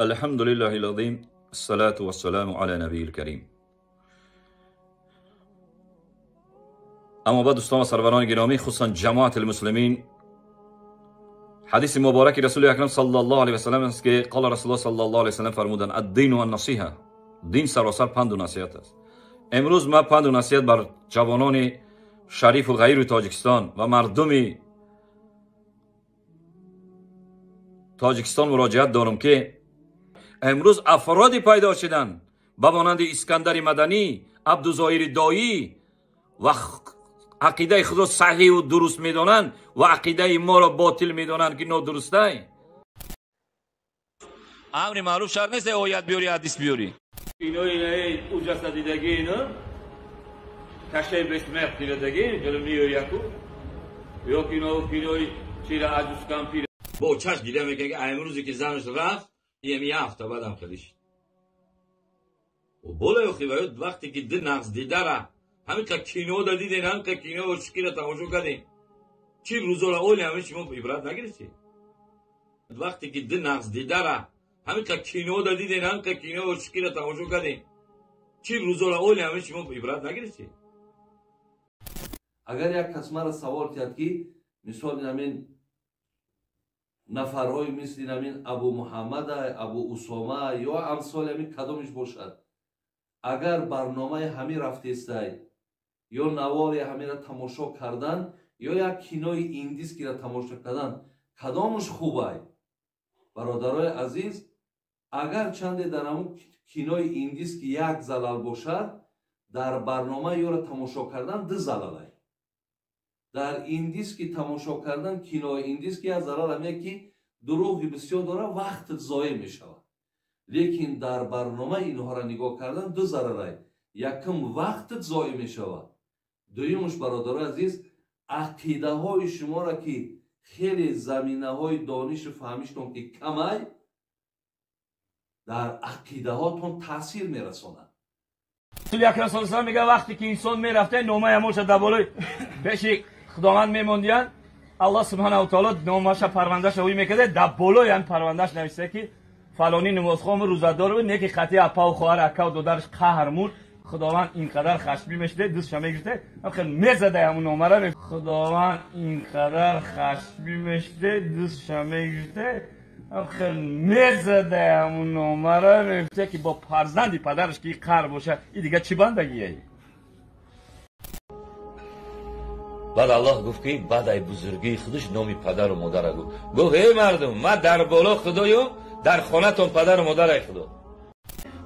الحمد لله العظيم الصلاة والسلام على نبي الكريم. اما بعد دوستان و سروران گرامی، خصوصا جماعت المسلمین، حدیث مبارک رسول اکرم صلی الله علیه و سلم است که قال رسول الله صلی الله علیه و سلم فرمودند الدین و النصیحه، دین سراسر پند و نصیحت است. امروز ما پند و نصیحت بر جوانان شریف و غیر تاجیکستان و مردم تاجیکستان مراجعت دارم که امروز افرادی پیدا شدن به مانند اسکندر مدنی، عبدالظاهر دایی و عقیده خود را صحیح و درست میدانند و عقیده ما را باطل میدانند که نادرسته. امر معروف شرط نیست آیت بیاری حدیث بیاری. اینو اینه اوجسته دیدگی اینو کشه بسمخ دیدگی جلو میای یکو یا کینو کینوی چیرا عجوز کم پیر با چش دیده میکنه که امروزی که زنش رفت یه هفته بعدم خیلیش و بالا یخی وقتی که دو نقص دیده را همین که کینو دا دیدین، همین که کینو و چکی را تماشا کردین، چی روزا را اولی همین شما عبرت نگرفتی. وقتی که دو نقص دیده را همین که کینو دا دیدین، همین که کینو و چکی را تماشا کردین، چی روزا را اولی همین شما عبرت نگرفتی. اگر یک کس مرا سوال کرد که مثال همین نفرهای مثل همین ابو محمد، ابو اسامه یا امثال همین کدامش باشد، اگر برنامه همین رفته یا نوار همین را تماشا کردن یا یک کینوی ایندیسکی را تماشا کردن کدامش خوبه؟ برادرای عزیز، اگر چنده در همون کینوی ایندیسکی یک زلال باشد، در برنامه یا را تماشا کردن دو زلاله. در ایندیسکی تماشا کردن کینوی ایندیسکی یک زلال همیه که دروغی بسیار داره، وقت ضایع می شود. لیکن در برنامه اینها را نگاه کردن دو ضرره. یکم وقت ضایع می شود، دویمش برادرای عزیز عقیده های شما را که خیلی زمینه های دانش و فهمیشتون که کمه، در عقیده هاتون تاثیر می رساند. رسول اکرم صلی الله علیه و میگه وقتی که انسان میرفته نامه هموش در بالای پیش خداوند میموندیان، الله سبحانه و تعالی نامه‌اش پرونده‌اش اوی میکرده، در بالای هم پرونده‌اش نوشته که فلانی نمازخوان روزه‌دار بود، نیکی خطی اپا و خواهر اکا و دادرش قهر مرد، خداوند اینقدر خشمی میشده دستش میگرفته خیلی میزده همون نامه را. خداوند اینقدر خشمی میشده دستش میگرفته خیلی میزده همون نامه را، میگفته که با فرزندی پدرش که قهر باشه این دیگه چی بندگیه. بعد الله گفت که بعد ای بزرگی خودش نامی پدر و مادر گفت، گفت ای مردم من در بالا خدایم، در خانه‌تون پدر و مادر ای خدا.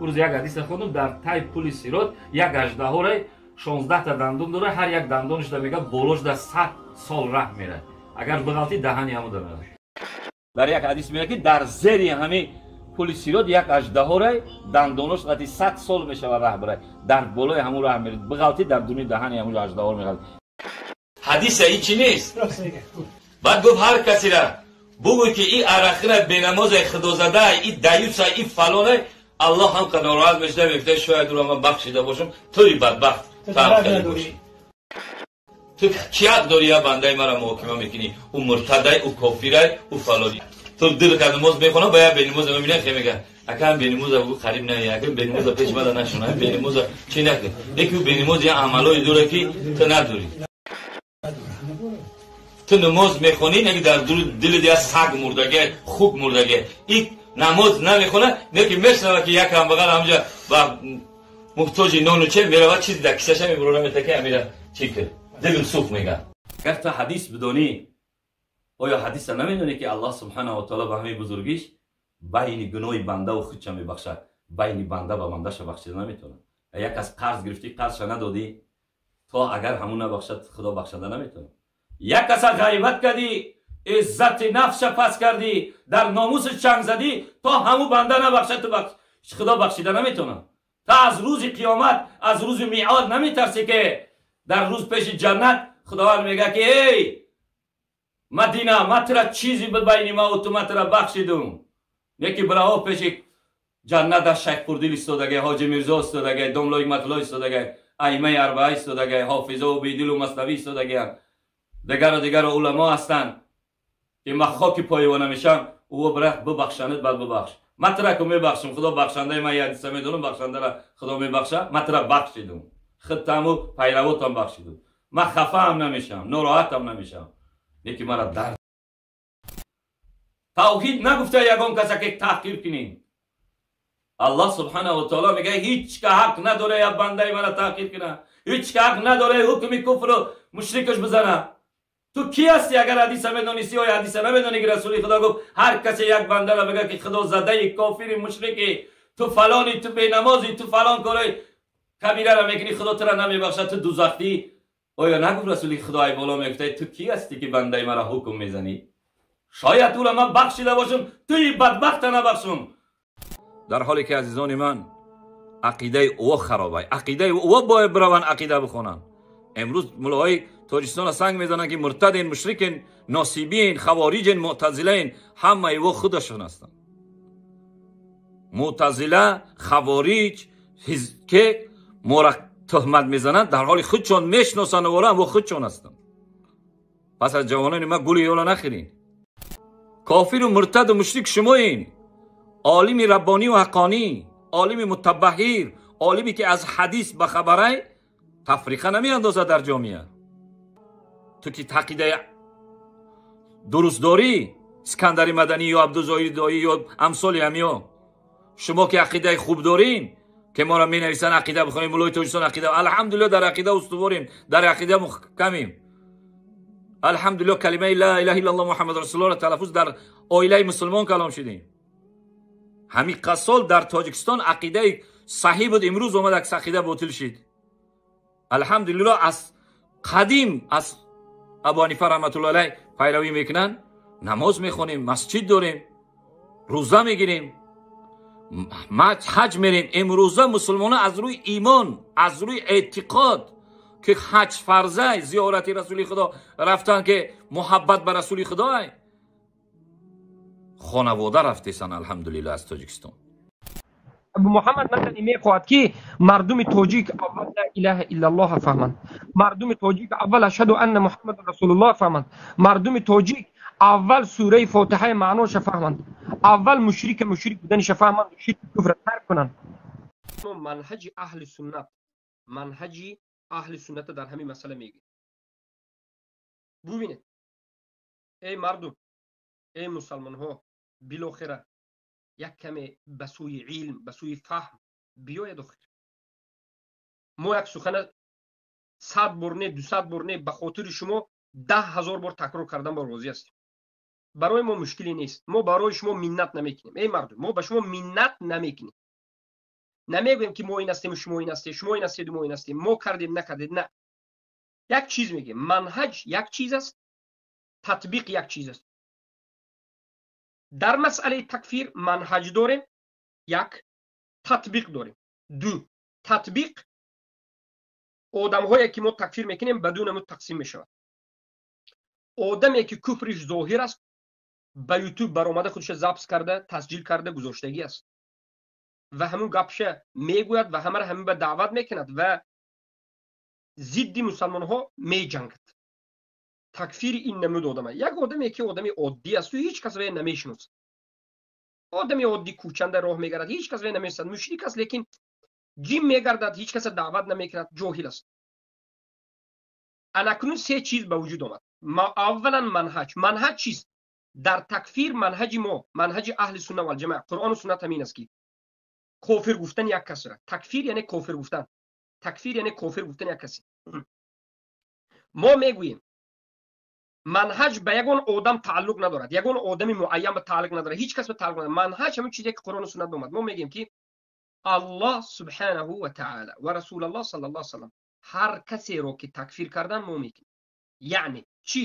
او روز یک حدیث خوندم در تای پل صراط یک اژدها 16 تا دندون داره، هر یک دندونش دا میگه بالاش در 100 سال راه میره، اگر بغلطی دهنی همو داره. در یک حدیث میگه که در زیر همه پل صراط یک اژدها دندونش قطعی 100 سال میشه و راه بره، در بالای همون راه میره، بغلطی در دونی دهنی همون اژدها میغلط. حدیث هیچی نیست. بعد گفت هر کسی را بگو که این عرقی را بینماز خدا زده، این دیوس، این فلانه، الله هم که ناراحت میشه میگه شاید او را من بخشیده باشم، توی بدبخت تو هم خیلی باشی، تو چی حق داری یا بنده مرا محاکمه میکنی؟ او مرتده، او کافره، او فلانی. تو دل که نماز میخونه باید بینماز میبینه خیلی میگه اکم بینماز بگو قریب نه، اکم بینماز پیش مده نشونه، بینماز چی نکنه، یکی او بینماز یه عملای داره که تو نداری. تو نماز میخونی نه در دل دیگه سگ مردگه، خوک مردگه، این نماز نمیخونه نه که میشنوه که یک هم بغل همجا و محتاج نان و چه میره و چیزی در کیسه‌ش میبره میتکه میره چی که دلم سوخت میگه. اگر تو حدیث بدونی، آیا حدیث نمیدونی که الله سبحانه و تعالی به همه بزرگیش بین گناه بنده و خودش میبخشد، بین بنده و بنده‌ش بخشیده نمیتونه. یک از قرض گرفتی قرضش ندادی، تا اگر همون نبخشد خدا بخشنده نمیتونه. یک کس غیبت کردی، عزت نفس پس کردی، در ناموس چنگ زدی، تا همو بنده نبخشد تو بخش خدا بخشیده نمیتونه. تا از روز قیامت، از روز میعاد نمیترسی که در روز پیش جنت خداوند میگه که ای مدینه، من ترا چیزی بود بین ما و تو، من ترا بخشیدم. یکی براها پیش جنت در شیخ پردیل ایستادگی، حاجی میرزا ایستادگی، دملای مطلع ایستادگی، ائمه اربعه ایستادگی، حافظه و بیدل و مثنوی ایستادگی، دیگر و دیگر علما هستند که من خاک پای او نمیشم، او برای ببخشند بعد ببخش. Ман тура ку мебахшам, Худо бахшандаи ман, ҳадиса медонам, бахшандара Худо мебахша. Ман тура бахшидум, худтаму пайравотам бахшидум. Ман хафаам намешавам, нороҳатам намешавам, лекин мара дард. Тавҳид нагуфта ягон каса ки таҳқир кунем. Аллоҳ субҳанаҳу ва таоло мега, ҳеҷ ка ҳақ надора як бандаи мара таҳқир куна, ҳеҷ ка ҳақ надора ҳукми куфру мушрикаш бизана. Ту ки ҳасти? Агар ҳадиса медонисти ё ҳадиса намедонӣ, ки Расули Худо гуфт, ҳар касе як бандара бега ки Худо задаи, кофири, мушрики ту, фалони ту, бенамози ту, фалон корои кабирара мекунӣ, Худо тура намебахшад, ту дузахтӣ. Оё нагуфт Расули Худо ай боло мегуфта, ту ки ҳастӣ ки бандаи мара ҳукм мезанӣ? Шояд ӯра ман бахшида бошам, туи бадбахта набахшум. Дар ҳоле ки, азизони ман, ақидаи ӯ харобай, ақидаи ӯ бояд бираванд ақида бихонанд. Имрӯз мулоҳои Тоҷикистона санг мезананд, ки муртаден, мушрикен, носибиен, хавориҷен, муътазилаен. Ҳамаи ӯ худашон ҳастанд. Муътазила, хавориҷ ке мора туҳмат мезананд, дар ҳоли худшон мешиносанд ора ӯ худшон ҳастанд. Пас аз ҷавонони ман гули ёла нахӯрин. Кофиру муртаду мушрик шумоин. Олими раббонию ҳаққонӣ, олими мутабаҳир, олиме ки аз ҳадис ба хабарай, тафриқа намеандозад дар ҷомеа. Ту ки ақидаи дуруст дорӣ, Искандари Маданӣ ё Абдузоҳири Доӣ ё амсоли ҳамиё, шумо ки ақидаи хуб дорин, ки моро менависанд ақида бихонем, мулои Тоҷикистон ақида, алҳамдулилло, дар ақида устуворем, дар ақида муҳкамем, алҳамдулилло. Калимаи ла илаҳа иллаллоҳ, Муҳаммад расулуллоҳро талаффуз дар оилаи мусулмон калом шудем. Ҳамин қасол дар Тоҷикистон ақидаи саҳӣ буд, имрӯз омад акс ақида ботил шид. Алҳамдулилло, аз қадим аз Абу Ҳанифа раҳматулло алайҳ пайравӣ мекунанд, намоз мехонем, масҷид дорем, рӯза мегирем, ҳаҷ мерем. Имрӯза мусулмонон аз рӯи имон, аз рӯи эътиқод ки ҳаҷ фарзай, зиёрати Расули Худо рафтан, ки муҳаббат ба Расули Худой, хонавода рафтесан, алҳамдулилло, аз Тоҷикистон. Абу Муҳаммад Мадани мехоҳад, ки мардуми тоҷик аввал ла илаҳа иллаллоҳ фаҳманд, мардуми тоҷик аввал ашҳаду анна Муҳаммадан расулуллоҳ фаҳманд, мардуми тоҷик аввал сураи Фотиҳаи маъноша фаҳманд, аввал мушрика мушрик буданиша фаҳманд, ширки куфра тарк кунанд. Манҳаҷи аҳли суннат, манҳаҷи аҳли сунната дар ҳамин масъала мегӯем. Бубинед, эй мардум, эй мусалмонҳо, билохира як каме ба сӯи илм, ба сӯи фаҳм биёяд. Охир мо як сухана 100 бор не, 200 бор не, ба хотири шумо 10 000 бор такрор кардан бо розӣ ҳастем. Барои мо мушкиле нест. Мо барои шумо миннат намекунем. Эй мардум, мо ба шумо миннат намекунем, намегӯем, ки мо ин ҳастему шумо ин ҳастед, шумо ин ҳастеду мо ин ҳастем, мо кардем, накардед. На, як чиз мегӯем: манҳаҷ як чиз аст, татбиқ як чиз аст. Дар масъалаи такфир манҳаҷ дорем як, татбиқ дорем ду. Татбиқ, одамҳое ки мо такфир мекунем, ба ду намуд тақсим мешавад. Одаме ки куфриш зоҳир аст, ба Ютуб баромада, худша запись карда, тасҷил карда гузоштагӣ аст ва ҳамун гапша мегӯяд ва ҳамаро ҳамин ба даъват мекунад ва зидди мусалмонҳо меҷангад. Такфири ин намуд одама. Як одаме ки одами оддӣ асту ҳеҷ кас вая намешиносад, одами оддӣ, кӯчанда роҳ мегардад, ҳеҷ кас вая намешиносад, мушрик аст, лекин ҷим мегардад, ҳеҷ каса даъват намекунад, ҷоҳил аст. Анакнун се чиз ба вуҷуд омад. Аввалан, манҳаҷ. Манҳаҷ чист дар такфир? Манҳаҷи мо, манҳаҷи аҳли сунна валҷамоа, Қуръону суннат ҳамин аст, ки кофир гуфтани як касра, такфир яъне кофир гуфтан, такфир яъне кофир гуфтани як касе. Мо мегӯем, манҳаҷ ба ягон одам тааллуқ надорад, ягон одами муайян ба тааллуқ надорад, ҳеҷ кас ба тааллуқ надорад. Манҳаҷ ҳамин чизе ки Қуръону суннат омад. Мо мегӯем, ки Аллоҳ субҳанаҳу ва таала ва Расулаллоҳ саллаллоҳу салам ҳар касеро ки такфир кардан, мо мекунем. Яъне чӣ?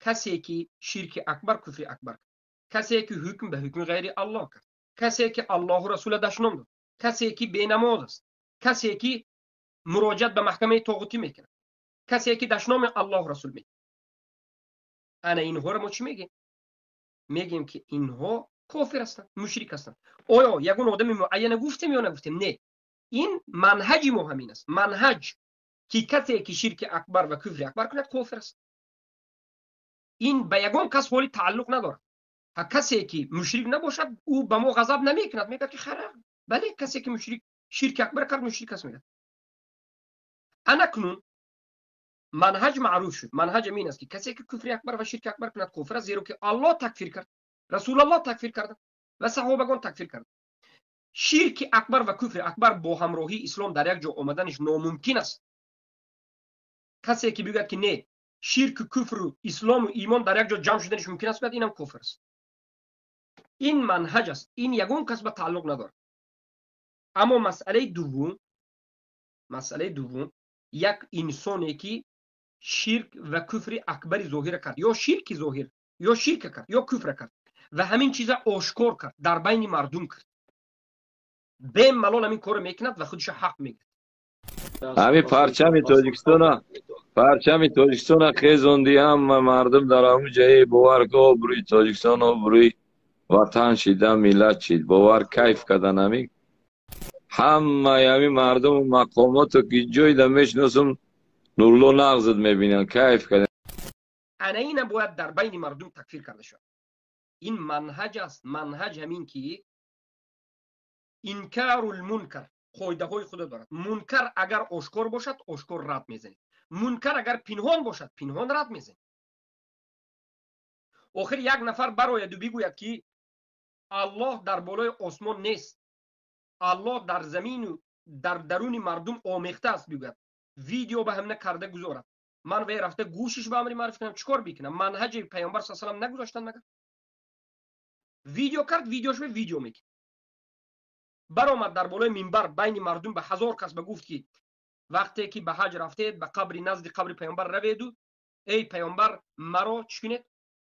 Касе ки ширки акбар, куфри акбар кард, касе ки ҳукм ба ҳукми ғайри Аллоҳ кард, касе ки Аллоҳу Расула дашном дод, касе ки бенамоз аст, касе ки муроҷиат ба маҳкамаи тоғутӣ мекунад, касе ки дашноми Аллоҳу Расул мекунад, ана инҳоро мо чӣ мегӯем? Мегӯем, ки инҳо кофир ҳастанд, мушрик ҳастанд. Оё ягон одами муайяна гуфтем ё нагуфтем? Не, ин манҳаҷи мо ҳамин аст. Манҳаҷ ки касе ки ширки акбар ва куфри акбар кунад, кофир аст. Ин ба ягон кас ҳоли тааллуқ надорад. Касе ки мушрик набошад, ӯ ба мо ғазаб намекунад, мегӯяд ки хайр, бале, касе ки мушрик ширки акбар кард, мушрик аст, мегӯяд. Анакнун манҳаҷ маъруф шуд. Манҳаҷ ин аст ки касе ки куфри акбар ва ширки акбар кунад, кофир аст, зеро ки Аллоҳ такфир кард, Расулаллоҳ такфир кард ва саҳобагон такфир кард. Ширки акбар ва куфри акбар бо ҳамроҳии ислом дар як ҷо омаданаш номумкин аст. Касе ки бигӯяд ки не, ширку куфру ислому имон дар як ҷо ҷамъ шуданаш мумкин аст, гӯяд инам кофир аст. Ин манҳаҷ аст, ин ягон кас ба тааллуқ надорад. Аммо масъалаи дуввум, як инсоне ки ширк ва куфри акбари зоҳира кард, ё ширки зоҳир, ё ширка кард, ё куфра кард ва ҳамин чиза ошкор кард, дар байни мардум кард, бемалол ҳамин корро мекунад ва худашо ҳақ мегирад. Ҳамин парчами Тоҷикистона хезонди, ҳама мардум дар ҳамун ҷае, бовар ки, обрӯи Тоҷикистон, обрӯи ватан шида, миллат шид, бовар, кайф кардан. Ҳамин ҳамаи ҳамин мардуму мақомото ки ҷойда мешиносум, Нурулло нағзат мебинанд, кайф кардан. Ана ина бояд дар байни мардум такфир карда шавад. Ин манҳаҷ аст. Манҳаҷ ҳамин ки инкарул мункар қоидаҳои худо дорад. Мункар агар ошкор бошад, ошкор рад мезанед. Мункар агар пинҳон бошад, пинҳон рад мезанед. Охир як нафар барояду бигӯяд ки Аллоҳ дар болои осмон нест, Аллоҳ дар замину дар даруни мардум омехта аст, бигӯяд, видео ба ҳамина карда гузорад, ман вай рафта гӯшиш ба амри маъруф кунам, чӣ кор бикунам? Манҳаҷи Паёмбар са салам нагузоштанд магар? Видео кард, видеош ба видео мекунад. Баромад дар болои минбар, байни мардум ба 1000 кас ба гуфт ки вақте ки ба ҳаҷ рафтед, ба қабри назди қабри Паёмбар раведу, эй Паёмбар, маро чӣ кунед,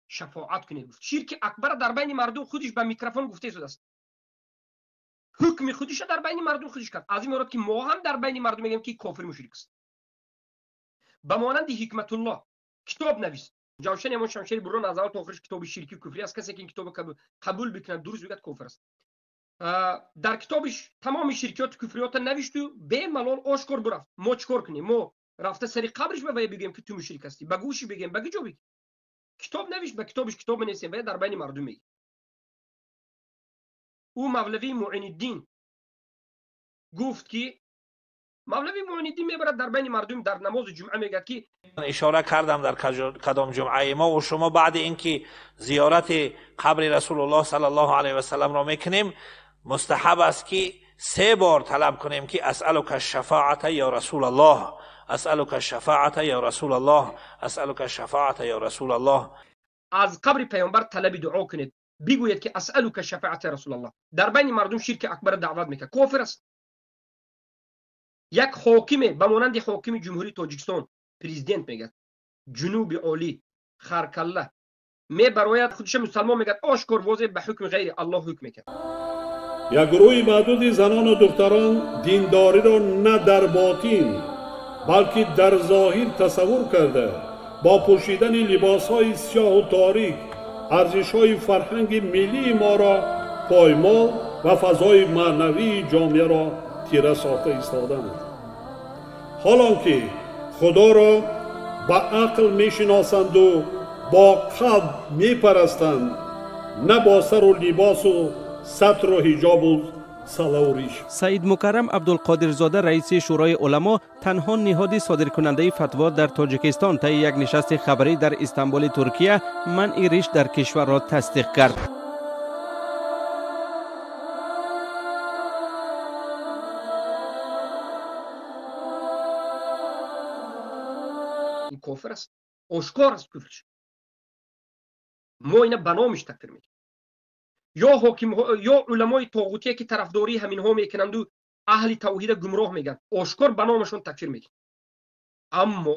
шафоат кунед, гуфт. Ширки акбара дар байни мардум худиш ба микрофон гуфта истодааст. Ҳукми худиша дар байни мардум худиш кард. Аз ин мурод ки мо ҳам дар байни мардум мегӯем ки кофир, мушрик аст. Ба монанди Ҳикматуллоҳ китоб навист, Ҷавшани ҳамон шамшери бурон, аз аввал то охириш китоби ширки, куфрӣ аст. Касе ки ин китобро қабул бикунад, дуруст бигӯяд, кофир аст. Дар китобиш тамоми ширкиёту куфриёта навишту бемалол ошкор бурафт. Мо чӣ кор кунем? Мо рафта сари қабриш ба вай бигӯем ки ту мушрик ҳастӣ, ба гӯши бигӯем, ба куҷо бигӯем? Китоб навишт, ба китобиш китоб менависем ва дар байни мардум мегӯем. Ӯ Мавлавии Муиниддин гуфт ки Мавлави Муиниддин мебарад дар байни мардум дар намози ҷумъа мегӯяд ки Ишора кардам, дар кадом ҷумъаи мо ва шумо баъди инки зиёрати қабри Расулуллоҳ саллаллоҳу алайҳи васалламро мекунем, мустаҳаб аст ки се бор талаб кунем ки асалука шафоата ё Расулаллоҳ, асалука шафоата ё Расулаллоҳ, асалука шафоата ё Расулаллоҳ. Аз қабри Паёмбар талаби дуо кунед, бигӯед ки асалука шафоата Расулаллоҳ. Дар байни мардум ширки акбара даъват мекард, кофир аст. Як ҳокиме ба монанди ҳокими Ҷумҳурии Тоҷикистон, президент мегӯяд, ҷунуби олӣ харкалла мебарояд, худша мусалмон мегӯяд, ошкор, возеҳ ба ҳукми ғайри Аллоҳ ҳукм мекард. Як гурӯҳи маъдуди занону духтарон диндориро на дар ботин, балки дар зоҳир тасаввур карда, бо пӯшидани либосҳои сиёҳу торик арзишҳои фарҳанги миллии моро поймол ва фазои маънавии ҷомеаро тира сохта истоданд, ҳолон ки Худоро ба ақл мешиносанду бо қалб мепарастанд, на бо сару либосу сатру ҳиҷобу салаву риш. Саид Мукаррам Абдулқодирзода, раиси Шӯрои уламо, танҳо ниҳоди содиркунандаи фатво дар Тоҷикистон, таи як нишасти хабарӣ дар Истанбули Туркия манъи риш дар кишварро тасдиқ кард. Ин кофир аст, ошкор аст куфриш. Мо ина ба номиш такфир мекунем. Ё ҳоким, ё уламои тоғутие ки тарафдории ҳаминҳо мекунанду аҳли тавҳида гумроҳ мегӯянд, ошкор ба номашон такфир мекунем. Аммо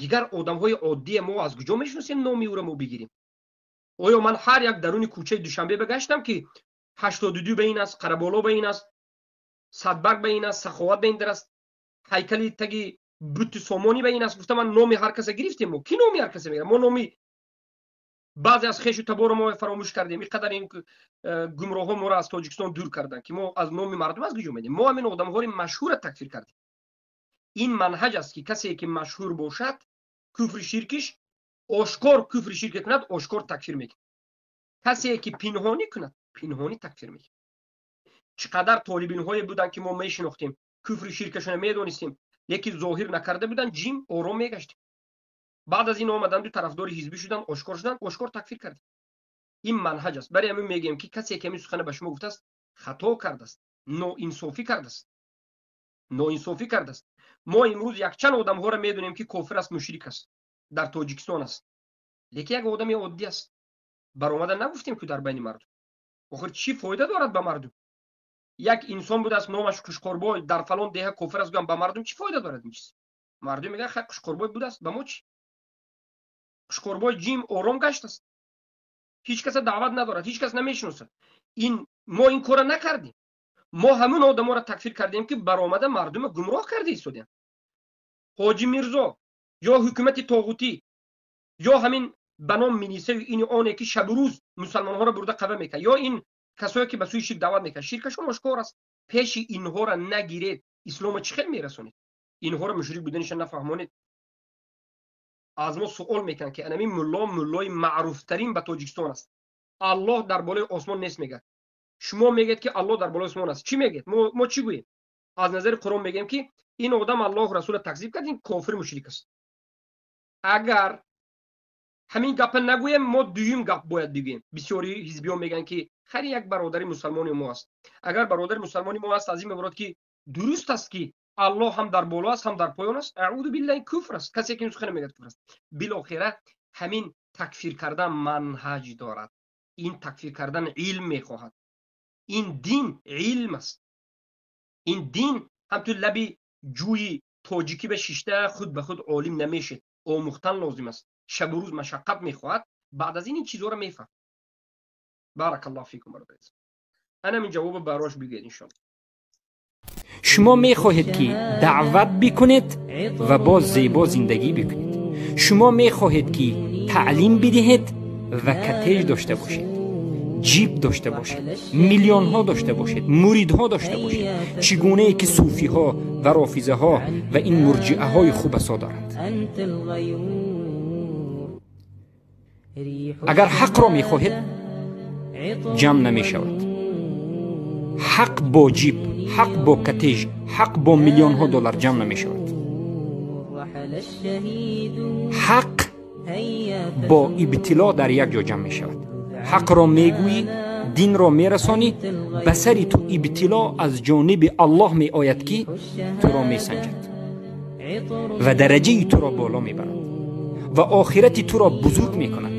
дигар одамҳои оддие мо аз куҷо мешиносем, номи ӯро мо бигирем? Оё ман ҳар як даруни кӯчаи Душанбе багаштам ки 82 ба ин аст, Қараболо ба ин аст, Садбарг ба ин аст, Саховат ба ин дар аст, ҳайкали таги бути Сомонӣ ба ин аст, гуфта ман номи ҳар каса гирифтем? Мо ки номи ҳар каса мегирам? Мо номи баъзе аз хешу таборо мо фаромӯш кардем. Ин қадар ин гумроҳҳо моро аз Тоҷикистон дур карданд, ки мо аз номи мардум аз куҷо медем? Мо ҳамин одамҳои машҳурро такфир кардем. Ин манҳаҷ аст ки касе ки машҳур бошад, куфри ширкиш ошкор, куфри ширк кунад, ошкор такфир мекунад. Касе ки пинҳонӣ кунад, пинҳонӣ такфир мекунад. Чӣ қадар толибинҳое буданд, ки мо мешинохтем, куфри ширкашона медонистем, лекин зоҳир накарда буданд, ҷим ором мегаштем. Баъд аз ин омаданд, ду тарафдори ҳизбӣ шуданд, ошкор шуданд, ошкор такфир кардем. Ин манҳаҷ аст. Барои ҳамин мегӯем, ки касе ки ҳамин сухана ба шумо гуфтааст, хато кардааст, ноинсофӣ кардааст, ноинсофӣ кардааст. Мо имрӯз якчанд одамҳоро медонем, ки кофир аст, мушрик аст, дар Тоҷикистон аст, лекин як одами оддӣ аст. Баромада нагуфтем, ки дар байни мардум. Охир чӣ фоида дорад ба мардум? Як инсон будааст, номаш Қушқорбой, дар фалон деҳа кофир аст, гӯям, ба мардум чӣ фоида дорад ин чиз? Мардум мегӯяд, хай, Қушқорбой будааст, ба мо чӣ? Қушқорбой ҷим ором гаштааст, ҳеҷ каса даъват надорад, ҳеҷ кас намешиносад. Ин мо ин корро накардем. Мо ҳамун одаморо такфир кардем, ки баромада мардума гумроҳ карда истодем. Ҳоҷи Мирзо ё ҳукумати тоғутӣ ё ҳамин ба ном милисаю ини оне, ки шабу рӯз мусалмонҳоро бурда қава мекард, ё ин касое ки ба сӯи ширк даъват мекард, ширкашон ошкор аст. Пеши инҳоро нагиред, исломо чӣ хел мерасонед? Инҳоро мушрик буданиша нафаҳмонед. Аз мо суол мекунанд, ки анамин мулло муллои маъруфтарин ба Тоҷикистон аст, Аллоҳ дар болои осмон нест мегӯяд. Шумо мегӯед, ки Аллоҳ дар болои осмон аст. Чӣ мегӯед? Мо чӣ гӯем? Аз назари Қуръон мегӯем, ки ин одам Аллоҳу расула такзиб кард, ин кофир мушрик аст. Агар ҳамин гапа нагӯем, мо дуюм гап бояд бигӯем. Бисёри ҳизбиён мегӯянд, ки хайр, як бародари мусалмони мо аст. Агар бародари мусалмони мо аст, аз ин меборад, ки дуруст аст, ки Аллоҳ ҳам дар боло аст, ҳам дар поён аст. Аъузу биллаҳ, куфр аст. Касе ки ин сухана мегӯяд, куфр аст. Билохира ҳамин такфир кардан манҳаҷ дорад, ин такфир кардан илм мехоҳад. Ин дин илм аст. Ин дин ҳамту лаби ҷӯи тоҷикӣ ба шишта худ ба худ олим намешед. Омӯхтан лозим аст, шабу рӯз машаққат мехоҳад. Баъд аз ин ин чизҳоро мефаҳм. Баракаллоҳу фикум, бародари. Анам ин ҷавоба барош бигӯед, иншоалло. Шумо мехоҳед, ки даъват бикунед ва боз зебо зиндагӣ бикунед. Шумо мехоҳед, ки таълим бидиҳед ва коттеҷ дошта бошед, ҷип дошта бошед, миллионҳо дошта бошед, муридҳо дошта бошед, чӣ гунае ки суфиҳо ва рофизаҳо ва ин мурҷиаҳои хубасо доранд. Агар ҳақро мехоҳед, ҷамъ намешавад. Ҳақ бо ҷип, ҳақ бо коттеҷ, ҳақ бо миллионҳо доллар ҷамъ намешавад. Ҳақ бо ибтило дар як ҷо ҷамъ мешавад. Ҳақро мегӯӣ, динро мерасонӣ, ба сари ту ибтило аз ҷониби Аллоҳ меояд, ки туро месанҷад ва дараҷаи туро боло мебарад ва охирати туро бузург мекунад.